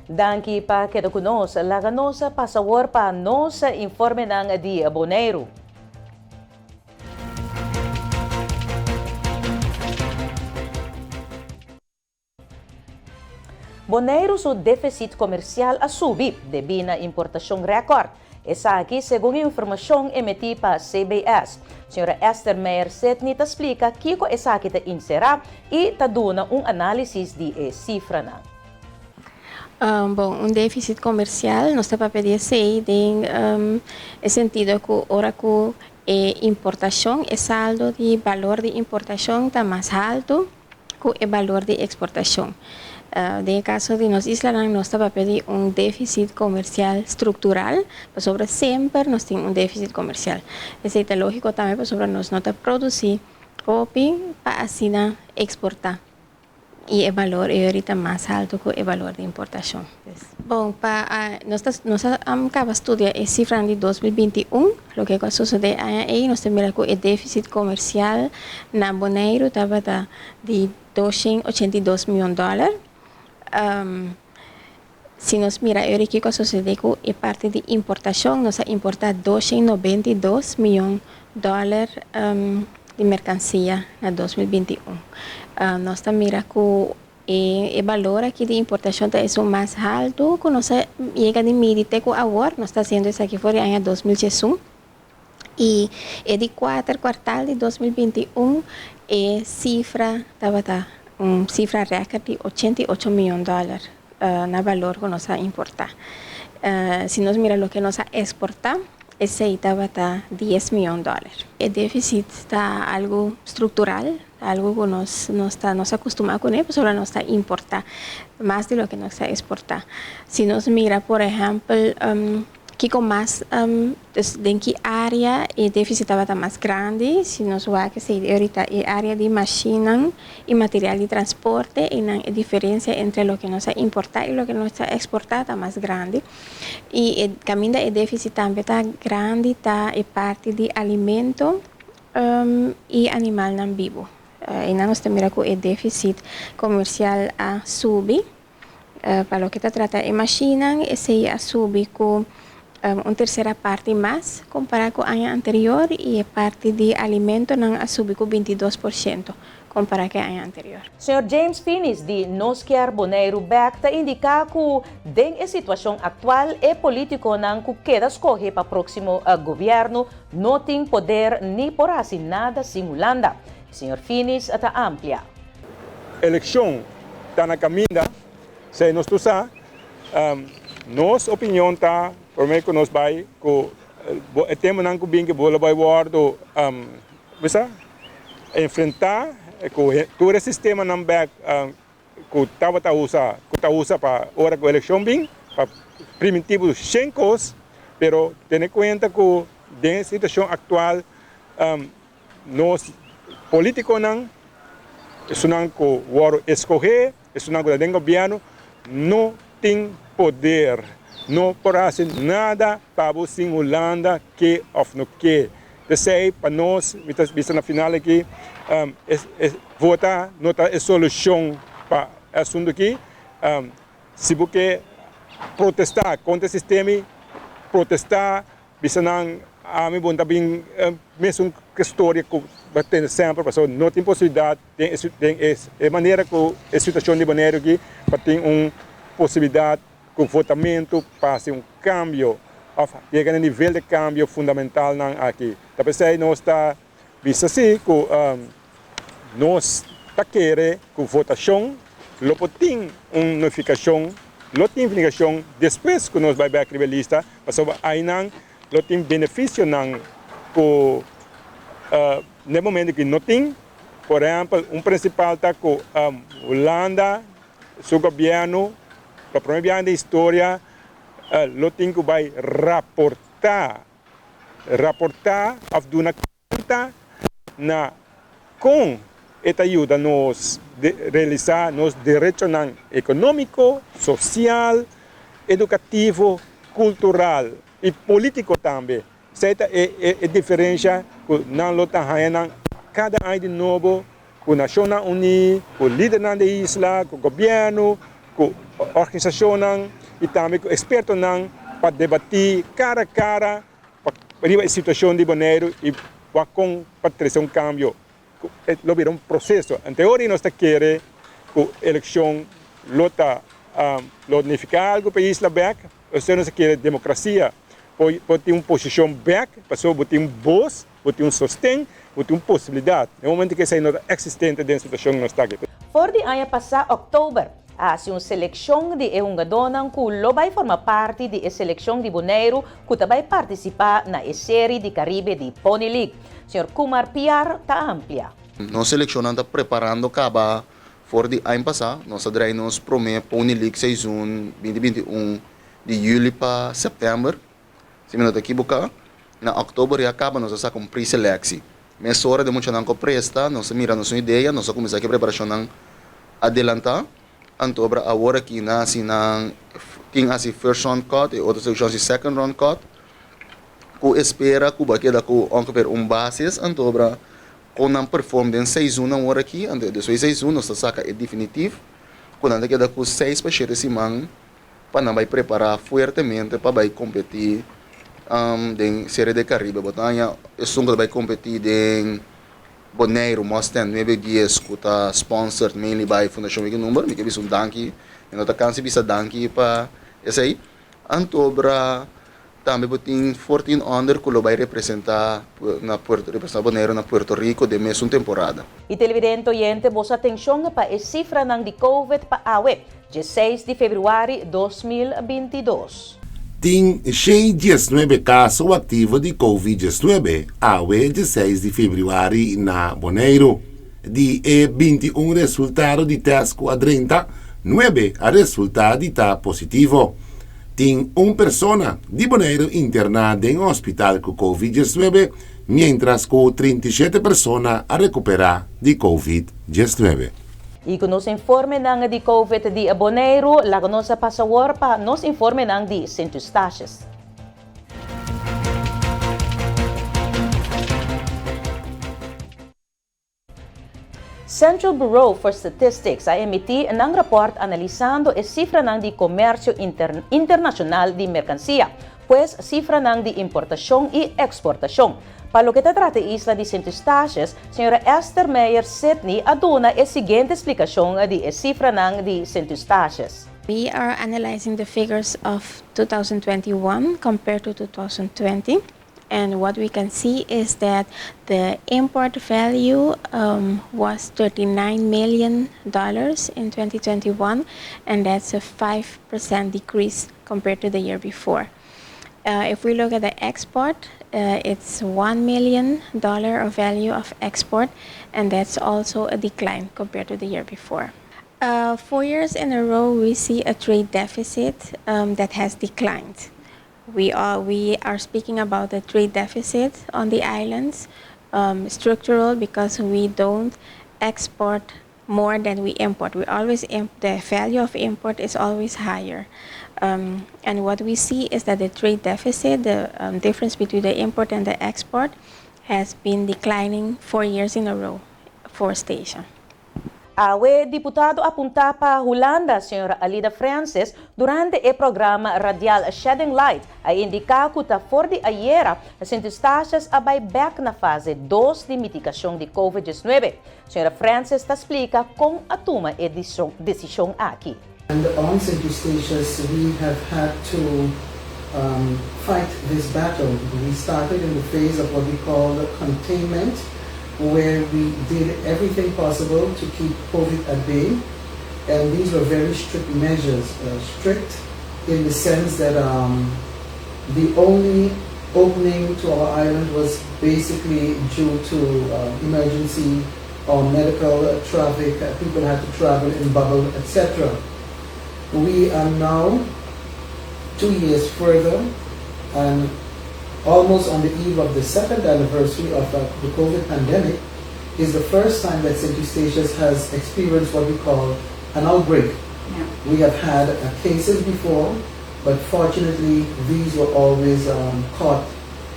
Danki pa keda ku nos. Laga nos pasa awor pa nos informenan di Boneiru. Boneiru su défisit komersial a subi debí na importashon rèkòrt. Esaki segun informashon emití pa CBS. Señora Esther Meijer-Sidney ta splika kiko esaki ta inserá i ta duna un análisis di e sifranan. Bon, un défisit komersial nos ta papia di esei den e sentido ku ora ku e importashon, e saldo di balor di importashon ta mas haltu, ku e balor di eksportashon. Den e kaso di nos islanan nos ta papia di un défisit komersial struktural pasobra semper nos tin un défisit komersial. Esei ta lógiko tambe pasobra nos no ta produsí hopi pa asina eksportá i e balor ei ori ta mas haltu ku e balor di importashon. Bon, pa nos ta nos a kaba studia e sifranan di 2021, loke ku a sosodé aña ei, nos ta mira ku e défisit komersial na Boneiru tabata di 282 mion dòler. Si nos mira e ora kiko a sosodé ku e parti di importashon, nos a importá 292 mion dòler di merkansia na 2021. Nos ta mira ku E balor aki di importashon ta esun mas haltu ku nos a yega di midi te ku awor. Nos ta hasiendo esaki for di aña 2011 i e di kuater kuartal di 2021 e sifra tabata un sifra rèkòrt di 88 mion dòler na balor ku nos a importá. Si nos mira loke nos a eksportá, esei tabata dies mion dòler. E défisit ta algu struktural. Ta algu ku nos nos ta nos a kustumá kuné pasobra nos ta importá mas di loke nos ta eksportá. Si nos mira por ehèmpel kiko mas dus den ki área e défisit tabata mas grandi, si nos wak esei orita e área di mashinnan i material di transporte einan e diferensia entre loke nos a importá i loke nos ta eksportá ta mas grandi. I e kaminda e défisit tambe ta grandi ta e parti di alimento. I animalnan bibu. Einan nos ta mira ku e défisit komersial a subi. Pa loke ta trata e mashinnan, esei a subi ku un tersera parti mas kompará ku aña anterior i e parti di alimentonan a subi ku 22% kompará ku e aña anterior. Señor James Finis di Nos Kier Boneiru Bek ta indiká ku den e situashon aktual e polítikonan ku keda skohe pa próksimo gobièrnu no tin poder ni por hasi nada sin Hulanda. Señor Finis ta amplia. Elekshon ta na kaminda, esei nos tur sa. Nos opinion ta promé ku nos bai ku e temanan ku bin ku bo lo bai wòrdu bisa. Enfrentá ku tur e sistemanan bèk ku tabata usa, ku ta usa pa ora ku elekshon bin, pa primintí bo shen kos, pero tene kuenta ku den e situashon aktual nos polítikonan, esunnan ku wòrdu eskohé, esunnan ku ta den gobièrnu, no tin poder, no por hasi nada pa bo sin Hulanda ke òf no ke. P'esei pa nos, mi ta bisa na final aki, e vota no ta e solushon pa e asuntu aki. Si bo ke protestá kontra e sistema, protestá, bisa nan ami bo no ta bin mesun storia ku bo a tende semper pasobra no tin posibilidat den e manera ku e situashon di Boneiru aki pa tin un posibilidat ku votamentu pa hasi un kambio òf yega na nivel di kambio fundamentalnan aki. Ta p'esei nos ta bisa si ku nos ta kere ku votashon lo por tin un notifikashon, lo tin notifikashon despues ku nos bai bèk riba e lista, pasobra ainan lo tin benefisionan ku na e momento aki no tin. Por ehèmpel, un prinsipal ta ku Hulanda su gobièrnu pa promé biaha den historia lo tin ku bai raportá, raportá òf duna kuenta na kon e ta yuda nos realisá nos derechonan ekonómiko, sosial, edukativo, kultural i polítiko tambe. Esei ta e diferensha ku nan lo ta haña nan kada aña di nobo ku Nashonnan Uní, ku lidernan di e isla, ku gobièrnu, ku organisashonnan i tambe ku ekspertonan pa debatí kara a kara pa riba e situashon di Boneiru i wak kon pa trese un kambio. Ku e lo bira un proseso. Ante ora nos ta kere ku elekshon lo ta lo nifiká algu pa e isla bèk, osea nos ta kere demokrasia por por tin un posishon bèk pasobra bo tin un bos, bo tin un sosten, bo tin un posibilidat. Den momento ku esei no ta eksistente den situashon ku nos ta aki. For di aña pasá òktober a hasi un selekshon di e hungadónan ku lo bai forma parti di e selekshon di Boneiru ku ta bai partisipá na e Seri di Karibe di Pony League. Señor Kumar Piar ta amplia. Nos selekshonnan ta preparando kaba for di aña pasá. Nos a drai nos promé Pony League seizoen 2021 di yüli pa sèptèmber, si mi no ta ekiboká. Na òktober ya kaba nos a saka un pre-seleksie. Mesora den muchanan ku presta, nos a mira nos un idea, nos a kuminsá ku e preparashonnan adelantá. Anto obra awor aki nan hasi nan tin hasi first round cut e otro selekshon hasi second round cut. Ku espera ku bo a keda ku ongeveer un basis anto obra kon nan perform den seizoen awor aki. Anto despues di seizoen nos ta saka e definitif ku nan ta keda ku seis pa shete siman pa nan bai prepara fuertemente pa bai kompeti den Serie del Caribe. Bo ta haña esun ku ta bai kompeti den Boneiru Mustang nuebe dies ku ta sponsored mainly by Fundashon Wiki Number. Mi ke bisa un danki, mi no ta kansa di bisa danki pa esei. Antobra tambe bo tin 14 Under ku lo bai representa na Puerto representa Boneiru na Puerto Rico den mesun temporada. Y televidente oyente boso atencion pa e cifranan di Covid pa awe, dieseis di februari 2022. Tin 119 kaso aktivo di Covid 19 awe 16 di febrüari na Boneiru. Di e 21 resultado di tèst ku a drenta, nuebe a resultá di ta positivo. Tin un persona di Boneiru interná den hospital ku Covid 19, miéntras ku 37 persona a rekuperá di Covid 19. I ku nos informenan di Covid di Boneiru, laga nos a pasa awor pa nos informenan di Sint Eustatius. Central Bureau for Statistics a emití nan rapòrt analisando e sifranan di komersio internashonal di merkansia, pues sifranan di importashon i eksportashon. Pa loke ta trata e isla di Sint Eustatius, señora Esther Meijer Sidney a duna e siguiente splikashon di e sifranan di Sint Eustatius. We are analyzing the figures of 2021 compared to 2020 and what we can see is that the import value um, was 39 million dollars in 2021 and that's a 5% decrease compared to the year before. Uh, if we look at the export, uh, it's $1 million of value of export, and that's also a decline compared to the year before. Uh, four years in a row, we see a trade deficit um, that has declined. We are, we are speaking about the trade deficit on the islands, um, structural because we don't export more than we import. We always imp the value of import is always higher. Um, and what we see is that the trade deficit, the um, difference between the import and the export, has been declining four years in a row for Statia. Awe diputado apuntá pa Hulanda, señora Alida Francis, durante e programa radial Shedding Light, a indiká ku ta for di ayera Sint Eustatius a bai bèk na fase dos di mitigashon di Covid 19. Señora Francis ta splika kon a tuma e desishon aki. And on Sint Eustatius we have had to um, fight this battle. We started in the phase of what we call containment, where we did everything possible to keep COVID at bay. And these were very strict measures, uh, strict in the sense that um, the only opening to our island was basically due to uh, emergency or medical traffic, uh, people had to travel in bubble, etc. We are now 2 years further and almost on the eve of the second anniversary of uh, the COVID pandemic, is the first time that St. Eustatius has experienced what we call an outbreak. We have had uh, cases before, but fortunately these were always um, caught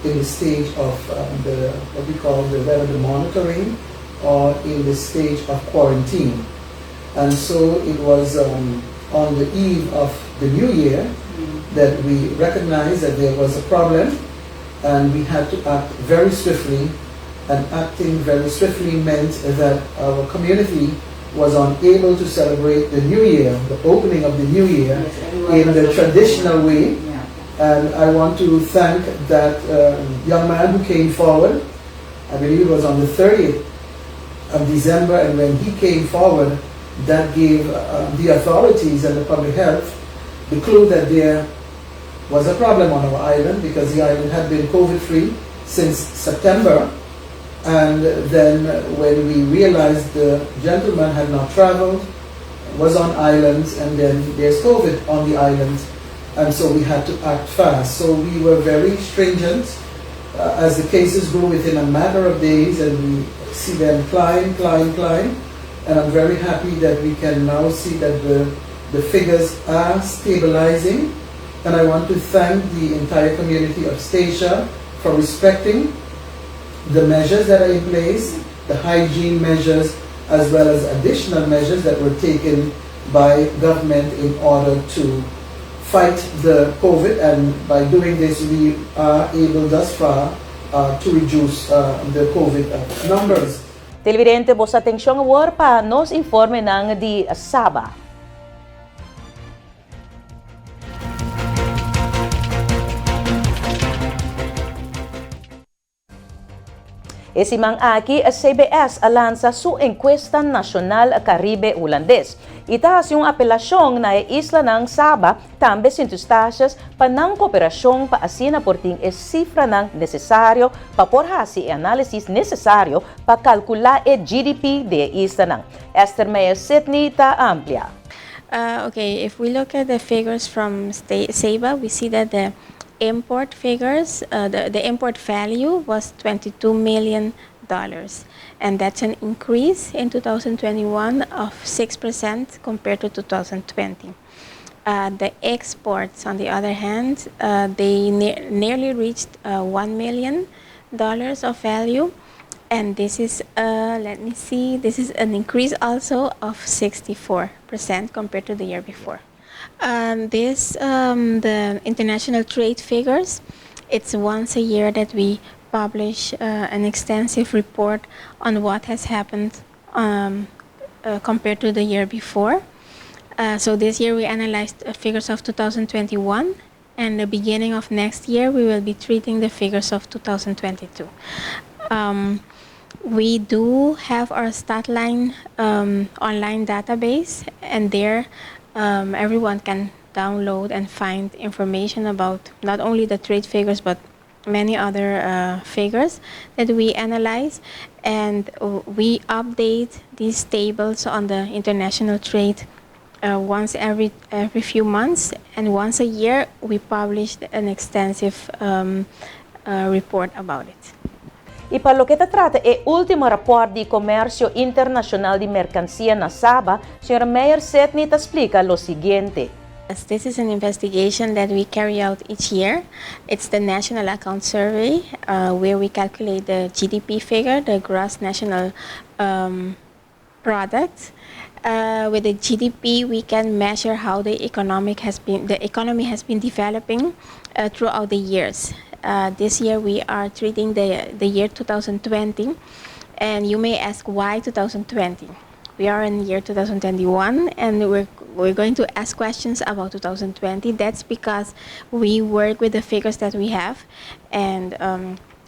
in the stage of um, the what we call the whether the monitoring or in the stage of quarantine. And so it was um, on the eve of the new year that we recognized that there was a problem and we had to act very swiftly. And acting very swiftly meant that our community was unable to celebrate the new year, the opening of the new year, Yes, everyone in was the looking traditional forward. way. And I want to thank that young man who came forward. I believe it was on the 30th of December, and when he came forward, that gave the authorities and the public health the clue that there was a problem on our island because the island had been COVID-free since September. And then when we realized the gentleman had not traveled, was on islands, and then there's COVID on the island, and so we had to act fast. So we were very stringent as the cases grew within a matter of days, and we see them climb, climb, climb. And I'm very happy that we can now see that the figures are stabilizing. And I want to thank the entire community of Statia for respecting the measures that are in place, the hygiene measures, as well as additional measures that were taken by government in order to fight the COVID. And by doing this, we are able thus far to reduce the COVID numbers. Televidente, boso atencion awor pa nos informenan di Saba. E siman aki, CBS a lansa su encuesta nacional Caribe Hulandes. Y ta haci un apelacion na e islanan Saba, tambe Sint Eustatius, pa nan cooperacion pa asina por tin e cifranan necesario pa por haci e analisis necesario pa calcula e GDP di e islanan. Esther Meyer Sidney ta amplia. Okay, if we look at the figures from Saba, we see that the import figures, the import value was $22 million. And that's an increase in 2021 of 6% compared to 2020. The exports, on the other hand, they nearly reached $1 million of value. And this is, let me see, this is an increase also of 64% compared to the year before. The international trade figures, it's once a year that we publish an extensive report on what has happened compared to the year before. So this year we analyzed figures of 2021, and the beginning of next year we will be treating the figures of 2022. We do have our Statline online database, and there everyone can download and find information about not only the trade figures but many other figures that we analyze, and we update these tables on the international trade once every few months, and once a year we publish an extensive report about it. Y pa loke ta trata e ultimo rapport di comercio internacional di mercancia na Saba, Sra. Meyer Setney ta splica lo siguiente. Yes, this is an investigation that we carry out each year. It's the National Account Survey, where we calculate the GDP figure, the gross national product. With the GDP, we can measure how the economy has been developing throughout the years. This year we are treating the year 2020, and you may ask why 2020. We are in year 2021, and we're going to ask questions about 2020. That's because we work with the figures that we have, and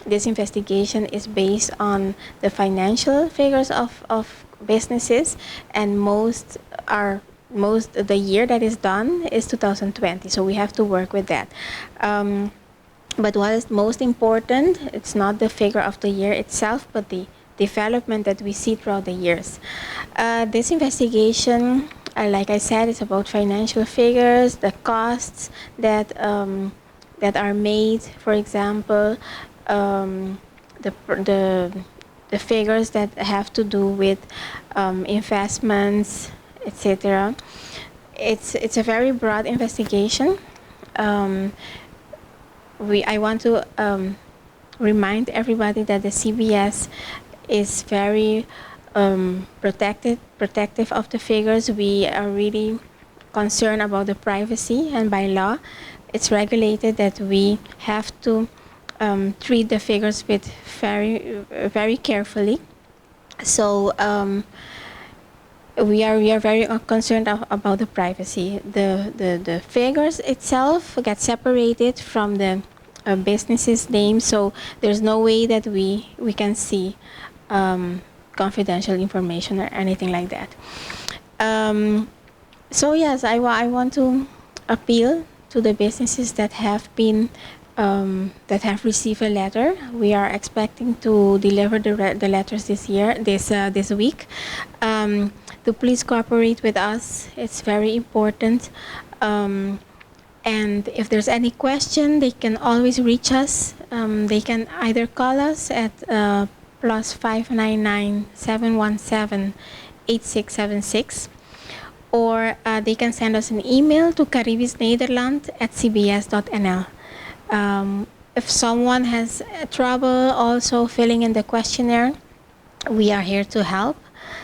this investigation is based on the financial figures of businesses, and most the year that is done is 2020, so we have to work with that. But what is most important, it's not the figure of the year itself, but the development that we see throughout the years. This investigation, like I said, is about financial figures, the costs that are made, for example, the figures that have to do with investments, etc. It's a very broad investigation. I want to remind everybody that the CBS is very protective of the figures. We are really concerned about the privacy, and by law, it's regulated that we have to treat the figures with very, very carefully. So we are very concerned about the privacy. The figures itself get separated from the business's name, so there's no way that we can see confidential information or anything like that. So yes, I want to appeal to the businesses that have received a letter. We are expecting to deliver the letters this year, this week, to please cooperate with us. It's very important. And if there's any question, they can always reach us. They can either call us at +599 717 8676 or they can send us an email to caribischnederland@cbs.nl. If someone has trouble also filling in the questionnaire, we are here to help.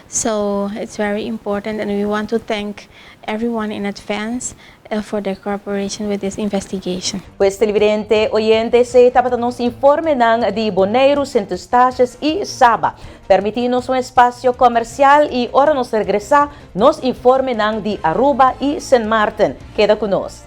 So it's very important, and we want to thank everyone in advance for their cooperation with this investigation. Pues, televidente, oyente, esei tabata nos informenan di Boneiru, Sint Eustatius i Saba. Permití nos un espasio komersial i ora nos regresá, nos informenan di Aruba i Sint Maarten. Keda ku nos.